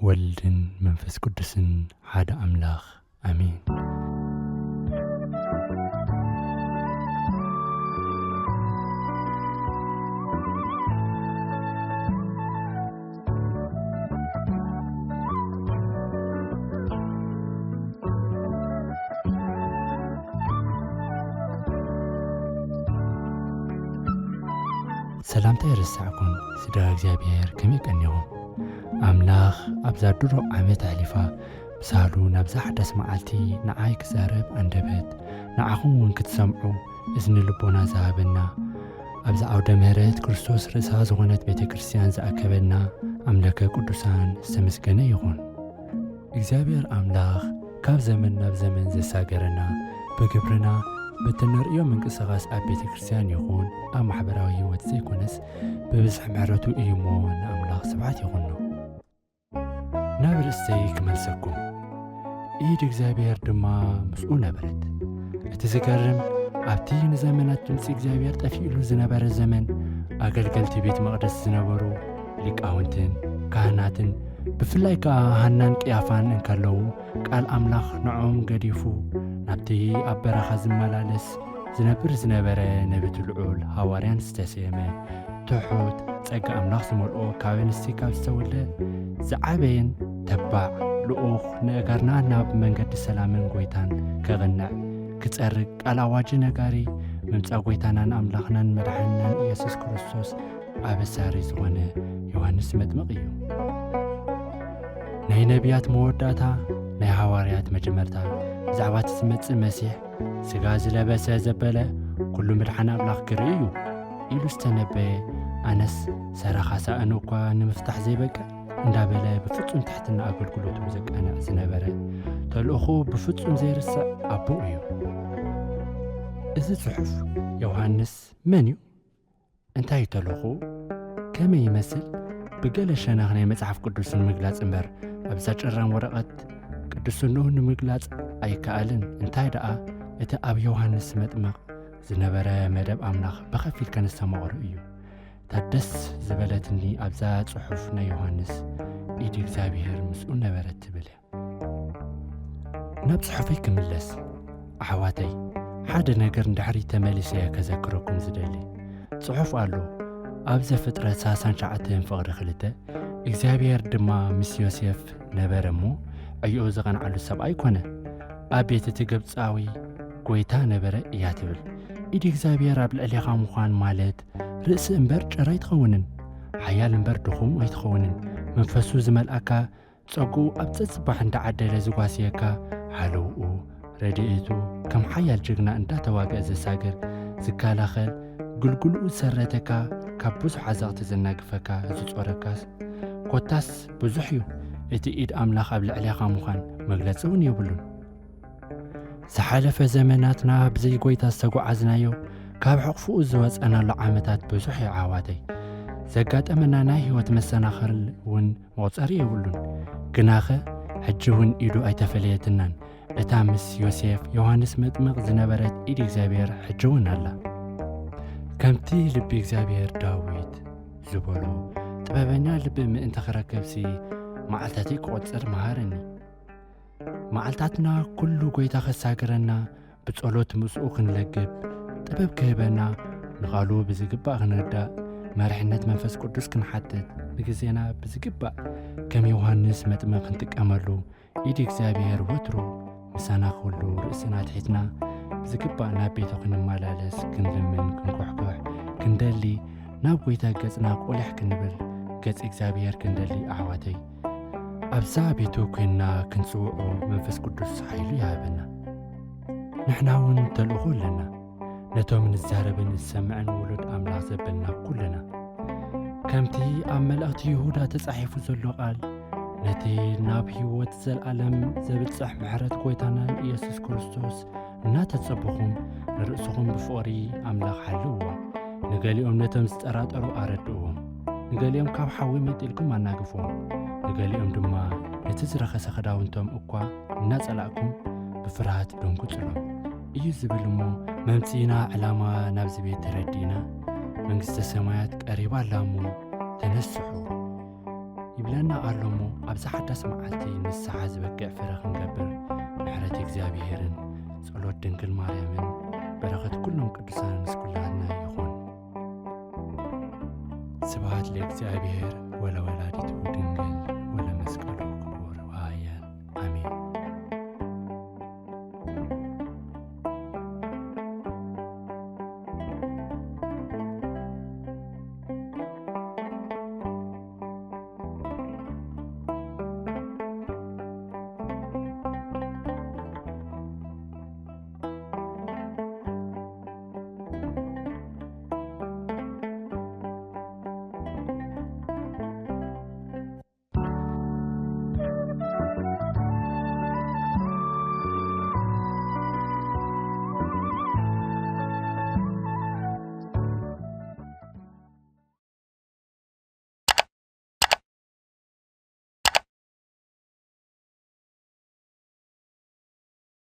ወልድን መንፈስ ቅዱስን ሓደ ኣምላኽ፣ ኣሜን። ሰላምታ ይረሳዕኩን፣ ስድራ እግዚኣብሔር ከመይ ቀኒኹም? ኣምላኽ ኣብዛ ድሮ ዓመት ኣሕሊፋ፣ ብሳህሉ ናብዛ ሓዳስ መዓልቲ ንዓይ ክዛረብ ኣንደበት፣ ንዓኹም እውን ክትሰምዑ እዝኒ ልቦና ዝሃበና፣ ኣብዛ ዓውደ ምሕረት ክርስቶስ ርእሳ ዝኾነት ቤተ ክርስቲያን ዝኣከበና ኣምለከ ቅዱሳን ዝተመስገነ ይኹን። እግዚኣብሔር ኣምላኽ ካብ ዘመን ናብ ዘመን ዘሳገረና፣ ብግብርና፣ በተነርእዮ ምንቅስቓስ ኣብ ቤተ ክርስቲያን ይኹን ኣብ ማሕበራዊ ህይወት ዘይኮነስ፣ ብብዝሒ ምሕረቱ እዩ እሞ ንኣምላኽ ስብሓት ይኹኖ። ናብ ርእሰይ ክመልሰኩም፣ ኢድ እግዚኣብሔር ድማ ምስኡ ነበረት። እቲ ዝገርም፣ ኣብቲ ንዘመናት ድምፂ እግዚኣብሔር ጠፊእሉ ዝነበረ ዘመን፣ ኣገልገልቲ ቤት መቕደስ ዝነበሩ ሊቃውንትን ካህናትን፣ ብፍላይ ከኣ ሃናን ቅያፋን እንከለዉ፣ ቃል ኣምላኽ ንዕኦም ገዲፉ ናብቲ ኣብ በረኻ ዝመላለስ ዝነብር ዝነበረ ነብቲ ልዑል ሃዋርያን ዝተሰየመ ትሑት ጸጋ ኣምላኽ ዝመልኦ ካብ ኣንስቲ ካብ ዝተወልደ ዝዓበየን ተባዕ ልኡኽ ንእጋርና ናብ መንገዲ ሰላምን ጐይታን ከቕንዕ ክጸርግ ቃል ኣዋጂ ነጋሪ ምምጻእ ጐይታናን ኣምላኽናን መድሓንናን ኢየሱስ ክርስቶስ ኣበሳሪ ዝኾነ ዮሃንስ መጥምቕ እዩ። ናይ ነቢያት መወዳእታ፣ ናይ ሃዋርያት መጀመርታ፣ ብዛዕባ እቲ ዝመጽእ መሲሕ፣ ስጋ ዝለበሰ ዘበለ፣ ኩሉ ምድሓን ኣምላኽ ክርኢ እዩ ኢሉ ዝተነበየ፣ ኣነስ ሰራኻ ሳእኑ እኳ ንምፍታሕ ዘይበቅዕ እንዳበለ ብፍጹም ትሕትና ኣገልግሎቱ ዘቃንዕ ዝነበረ፣ ተልእኾኡ ብፍጹም ዘይርስዕ ኣቦ እዩ። እዚ ጽሑፍ ዮሃንስ መን እዩ? እንታይ እዩ ተልእኾኡ? ከመይ ይመስል? ብገለ ሸነኽ ናይ መጽሓፍ ቅዱስ ንምግላጽ እምበር፣ ኣብዛ ጭራም ወረቐት ቅዱስንኡ ንምግላጽ ኣይከኣልን። እንታይ ደኣ፣ እቲ ኣብ ዮሃንስ መጥምቕ ዝነበረ መደብ ኣምላኽ ብኸፊል ከነስተማቕሮ እዩ። እታ ደስ ዝበለትኒ ኣብዛ ጽሑፍ ናይ ዮሃንስ፣ "ኢድ እግዚኣብሔር ምስኡ ነበረት" ትብል እያ። ናብ ጽሑፈይ ክምለስ፣ ኣሕዋተይ፣ ሓደ ነገር ንድሕሪት ተመሊሰ ከዘክረኩም ዝደሊ ጽሑፍ ኣሎ። ኣብ ዘፍጥረት ሰላሳን ትሽዓተን ፍቕዲ ክልተ፣ እግዚኣብሔር ድማ ምስ ዮሴፍ ነበረ እሞ፣ ዕዮኡ ዝቐንዓሉ ሰብኣይ ኮነ። ኣብ ቤት እቲ ግብጻዊ ጐይታ ነበረ እያ ትብል። ኢድ እግዚኣብሔር ኣብ ልዕሌኻ ምዃን ማለት፣ ርእሲ እምበር ጭራ ኣይትኸውንን፣ ሓያል እምበር ድኹም ኣይትኸውንን፣ መንፈሱ ዝመልኣካ፣ ጸግኡ ኣብ ጸጽባሕ እንዳዓደለ ዝጓስየካ፣ ሓለውኡ፣ ረድኤቱ፣ ከም ሓያል ጅግና እንዳተዋግአ ዘሳግር፣ ዝከላኸል፣ ግልግልኡ ዝሰረተካ፣ ካብ ብዙሕ ዓዘቕቲ ዘናግፈካ፣ ዝጾረካስ፣ ኮታስ ብዙሕ እዩ። እቲ ኢድ ኣምላኽ ኣብ ልዕሌኻ ምዃን መግለጺ እውን የብሉን። ዝሓለፈ ዘመናትና ብዘይ ጐይታ ዝተጓዓዝናዮ፣ ካብ ሕቕፍኡ ዝወጸናሉ ዓመታት ብዙሕ እዩ ኣሕዋተይ። ዘጋጠመና ናይ ህይወት መሰናኽል እውን መቑጸሪ የብሉን። ግናኸ፣ ሕጂ እውን ኢዱ ኣይተፈለየትናን። እታ ምስ ዮሴፍ፣ ዮሃንስ መጥምቕ ዝነበረት ኢድ እግዚኣብሔር ሕጂ እውን ኣላ። ከምቲ ልቢ እግዚኣብሔር ዳዊት ዝበሎ፣ ጥበበኛ ልቢ ምእንቲ ክረክብሲ፣ መዓልታተይ ክቖጽር መሃረኒ። መዓልታትና ኩሉ ጐይታ ከሳግረና፣ ብጸሎት ምስኡ ክንለግብ፣ ጥበብ ክህበና፣ ንቓሉ ብዝግባእ ክንርዳእ፣ መሪሕነት መንፈስ ቅዱስ ክንሓትት፣ ንግዜና ብዝግባእ ከም ዮሃንስ መጥምቕ ክንጥቀመሉ፣ ኢድ እግዚኣብሔር ወትሩ ምሳና ክህሉ፣ ርእስና ኣትሒትና ብዝግባእ ናብ ቤቱ ክንመላለስ፣ ክንልምን፣ ክንኩሕኩሕ፣ ክንደሊ፣ ናብ ጐይታ ገጽና ቁልሕ ክንብል፣ ገጽ እግዚኣብሔር ክንደሊ ኣሕዋተይ። ኣብዛ ቤቱ ኮይንና ክንጽውዖ መንፈስ ቅዱስ ሓይሉ ይሃበና። ንሕና እውን ተልእኾ ኣለና። ነቶም ንዛረብን ንሰምዕን ውሉድ ኣምላኽ ዘበልና ኩልና። ከምቲ ኣብ መልእኽቲ ይሁዳ ተጻሒፉ ዘሎ ቃል፣ ነቲ ናብ ህይወት ዘለኣለም ዘብጽሕ ምሕረት ጐይታናን ኢየሱስ ክርስቶስ እናተጸበኹም፣ ንርእስኹም ብፍቕሪ ኣምላኽ ሓልውዎ። ንገሊኦም ነቶም ዝጠራጠሩ ኣረድእዎም። ንገሊኦም ካብ ሓዊ መንጢልኩም ኣናግፍዎም። ንገሊኦም ድማ ነቲ ዝረኸሰ ክዳውንቶም እኳ እናጸላእኩም ብፍርሃት ደንጉጽሎም እዩ ዝብል እሞ፣ መምጽኢና ዕላማ ናብዚ ቤት ተረዲእና፣ መንግስተ ሰማያት ቀሪባ ኣላ እሞ ተነስሑ። ይብለና ኣሎ እሞ፣ ኣብዚ ሓዳስ መዓልቲ ንስሓ ዝበቅዕ ፍረ ክንገብር ምሕረት እግዚኣብሄርን ጸሎት ድንግል ማርያምን በረኸት ኩሎም ቅዱሳን ምስ ኩላትና ይኹን። ስብሐት ለእግዚኣብሔር ወለወላዲቱ ድንግል።